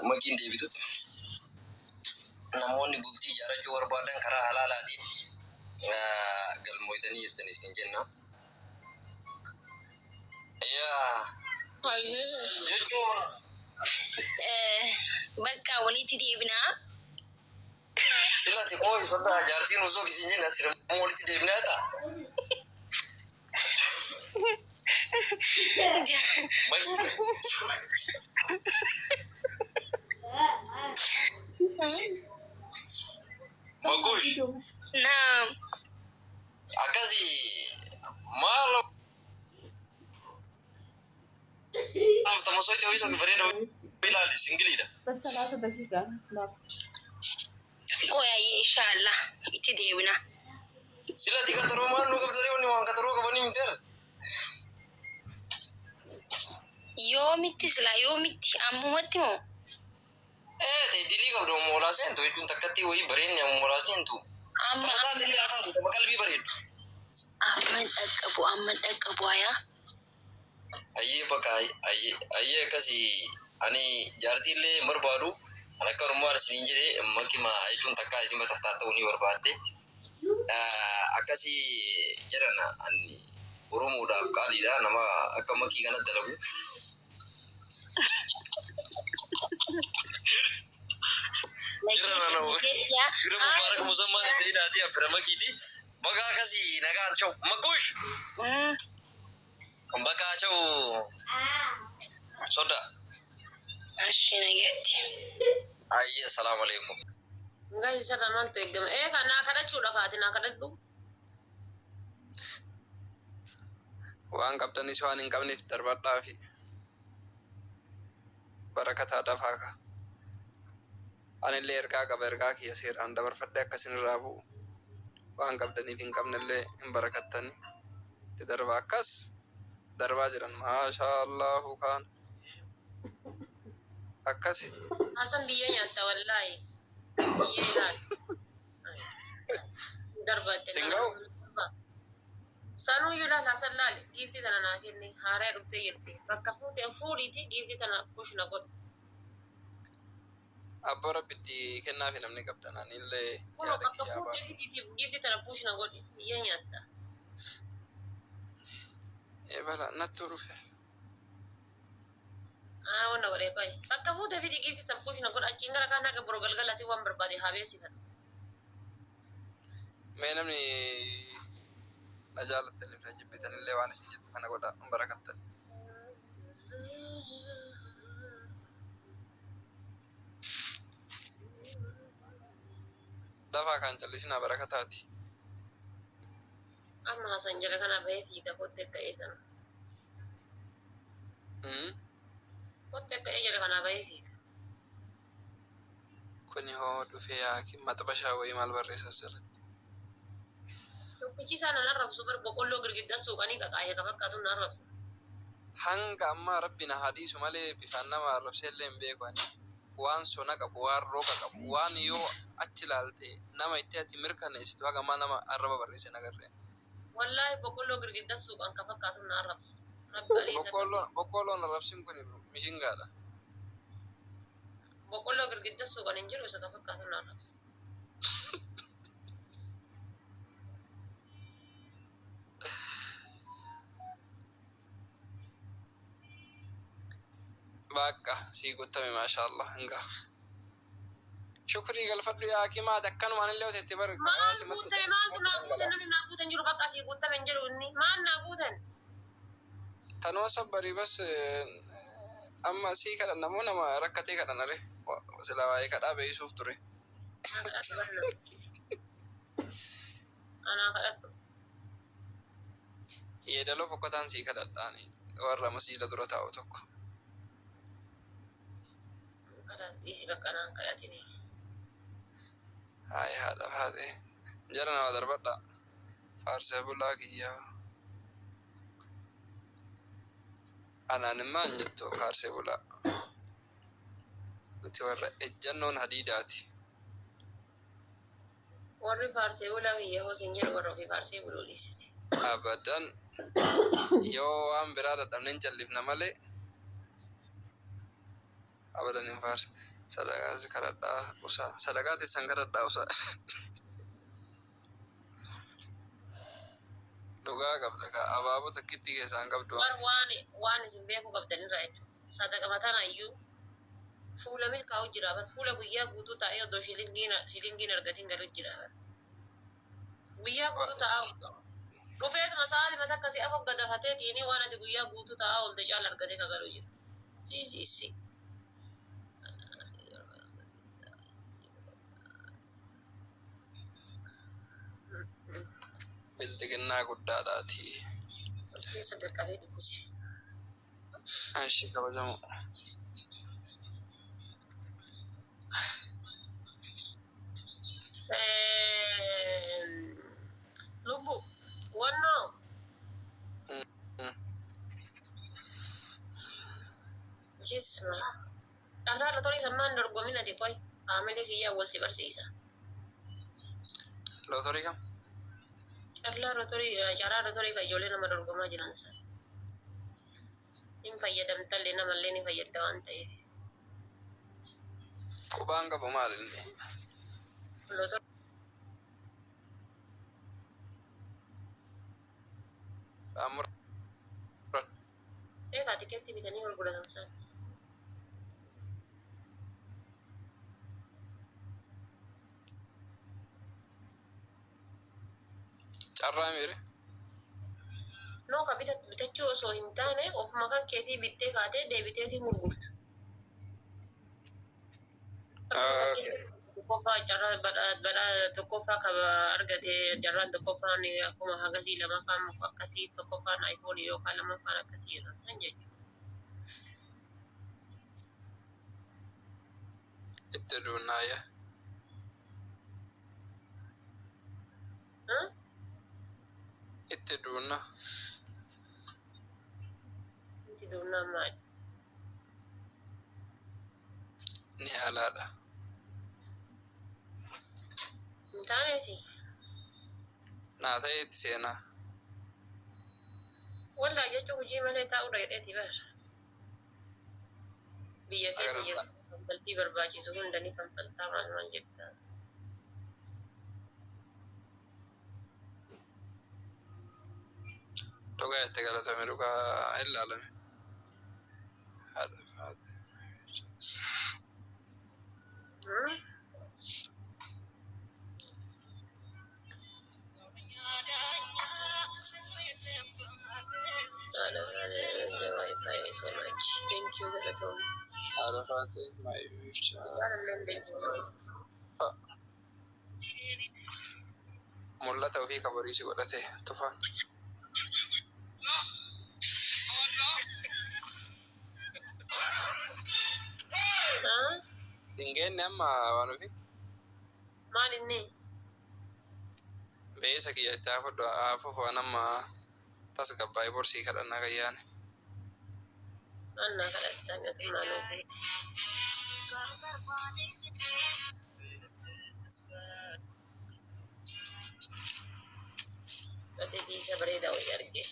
Makiin deebitutti namoonni bultii ijaarrachuu barbaadan karaa halaalaatiin galmooytanii jirtaniis kan jenna. Yaa jechuun Bakka walitti deebinaa. Sila ati qooyi soddaa jaartiin osoo isin jenne ati immoo walitti deebinaa ta'a. Makush Naam. Akkasi maal tamasoo ta'uu isa bareeda ilaali singiliidha. بس ثلاثة دقيقة لا. Qoyaayyee inshaallah itti deebina. Sila ati qaxaroo maal nu qabdaree wanni waan qaxaroo qabanii miteera. Yoomitti silaa yoomitti ammumatti moo? Ee ta'e dilii qabdu mooraa seentu jechuun takkatti wayii bareenni mooraa seentu. Amma Tama taate illee haa taatu tama qalbii bareeddu. Amman dhaqqabu amman dhaqqabu ayaa. Ayyee bakka ayyee ayyee akkasii ani jaartii illee hin barbaadu. Ani akka oromummaan isiniin jedhee makima jechuun takkaa isin bataftaa ta'uu ni barbaadde. Akkasii jedhan ani Oromoodhaaf qaaliidha nama akka makii kanatti dalagu. Jira nana fira Mubaarak Musammaan isiniidhaati fira makiiti. Baga akkasii nagaan cha'u. Makuush bakka cha'u soda. Ashi nagaatti. Ayyee salaamu alaikum. Guys, isarraa maaltu eegama? Ee kan naa kadhachuudha kaati naa kadhadhu. Waan qabdanis waan hin qabneef darbadhaafi. Barakataa dafaa ka. Anillee ergaa qaba ergaa kiyya seeraan dabarfadhee akka isin irraa bu'u. Waan qabdaniif hin qabnellee hin barakattani. Itti darbaa akkas darbaa jiran maashaa Allahu kaan. Akkasi. Hasan biyya nyaatta wallaahi. Biyya ilaali. Darbatte. Sin ga'u? Sanuu iyyuu laal Hasan laali. Giiftii tana naa kenni. Haaraa dhuftee jirti. Bakka fuute fuudhiiti giiftii tana kushna godhu. Abboo rabbitti kennaafi namni qabdan anillee Kunoo yaada bakka kiyyaa fuutee ba'a. fidiiti giiftii tana kushna godhi. Biyya nyaatta. Ebala nattuu dhufe. Aa wanna godhee qoy. Bakka fuutee fidii giiftii tana kushna godhi. Achiin gara kaan haga boroo galgalati waan barbaade haa beeksifatu. Mee namni na jaalattaniif na jibbitanillee waan isin jettu kana godhaa hin barakattani. Dafaa kaan callisinaa barakataati. Amma Hasan jala kana bahee fiiga kottee ka'ee sana. Kottee ka'ee jala kanaa bahee fiiga. Kuni hoo dhufee yaakiin maxabashaa wayii maal barreessa asirratti? Tokkichi isaa nan arrabsu bar boqqolloo girgiddaa suuqanii qaqaa'ee ka fakkaatu nan arrabsa. Hanga ammaa rabbi na haa dhiisu malee bifaan nama arrabsee illee hin beeku ani. Waan sona qabu, waan roga qabu, waan yoo achi ilaalte nama itti ati mirkaneessitu haga ammaa nama arraba barreesse hin agarre. Wallaahi boqqolloo girgiddaa suuqan ka fakkaatu nan arrabsa. Rabbi aliisa. Boqqoolloon boqqoolloon arrabsin kun mishingaadha. Boqqolloo girgiddaa suuqan hin jiru isa ka fakkaatu nan arrabsa. Bakka sii guuttame maashaallah hanga. Shukrii galfadhu yaa hakimaati akkanumaan illee hoteetti bar Maal simatti guutame maaltu naa guutan namni naa guutan jiru bakka asii guutame hin jedhu inni maal naa guutan. Tanuma sabbarii bas amma sii kadhanna moo nama rakkatee kadhanna re silaa waa'ee kadhaa beeysuuf ture. Anaa kadhadhu barna. Anaa kadhadhu. Yeedaloo fokkataan sii kadhadhaani warra masiila dura taa'u tokko. Kadhadhu dhiisi bakka naan kadhatini. Hayi haadha faatee jara nama darbadha faarsee bulaa kiyyaa. Anaan immaa hin jettu faarsee bulaa. Nuti warra ejjannoon hadiidaati. Warri faarsee bulaa kiyya hoo sin jedhu warra ofii faarsee buluu dhiisiti. Abadan yoo waan biraa dadhabne hin callifna malee. Abadan hin faarsi. Sadaqaa si kadhadhaa usaa. Sadaqaa teessan kadhadhaa usaa. Dhugaa qabda kaa abaaboo takkitti keessaan qabdu. War waan waan isin beekuu qabdanirra jechuudha. Sadaqa mataan iyyuu fuula milkaa'u jira bar fuula guyyaa guutuu taa'ee odoo shilingiin argatiin galu jira bar. Guyyaa guutuu taa'aa dhufeetuma sa'aatii mata akkasii afur gadafatee tiinii waan ati guyyaa guutuu taa'aa oolte caala argatee ka galu jira. Siisiisi. Bilxiginnaa guddaadhaati. Of keessa qaqqabee dubbise. Anshi kabajamoo. Lubbu wannoo jisma dharraa lotorii sammaan dorgomin ati qoy qaamilee kiyyaa wal si barsiisa. Lootorii kam? Carraa lotorii carraa lotorii kan ijoollee nama dorgomaa jiran sana. Hin fayyadamtallee namallee ni fayyadda waan ta'eef. Qubaan qabu maal inni? Lotorii Qaamura. egaa tikeetti bitanii gurguratan sana. Carraa miire? Noo ka bitachuu osoo hin taane ofuma kan keetii bittee kaatee deebiteetii gurgurta. Tokkoffaa carraa badhaa tokkoffaa kaba argate carraan tokkoffaan akkuma hagasii lamaffaan akkasii tokkoffaan iPhone yookaan lamaffaan akkasii jedhan san jechuudha. Itti duunnaayya. Itti duunna. Itti duunnaa maali? Ni haalaadha. Hin taaneesi. Naa ta'e itti seenaa. Wallaa jechuun hojii malee taa'uudha jedheeti bara. Biyya keessa jirtu kanfaltii barbaachisu hunda ni kanfaltaa maal maal jetta. Dhugaa itti galatame dhugaa ilaalame. Haadha haadha. Wi-Fi so much. Thank you galatoom. Haadha faate my future. Jaalalleen beeku. Mul'ata ofii kabarii si godhate tufaan. Hin amma waan ofii Maal inni? beesa kiyya itti hafuuf waan amma tasgabbaa'ee borsii kadhannaa gayyaane. Annaa kadhattaan gatummaa nuu guuti. Ati dhiisa bareedaa wayii arge.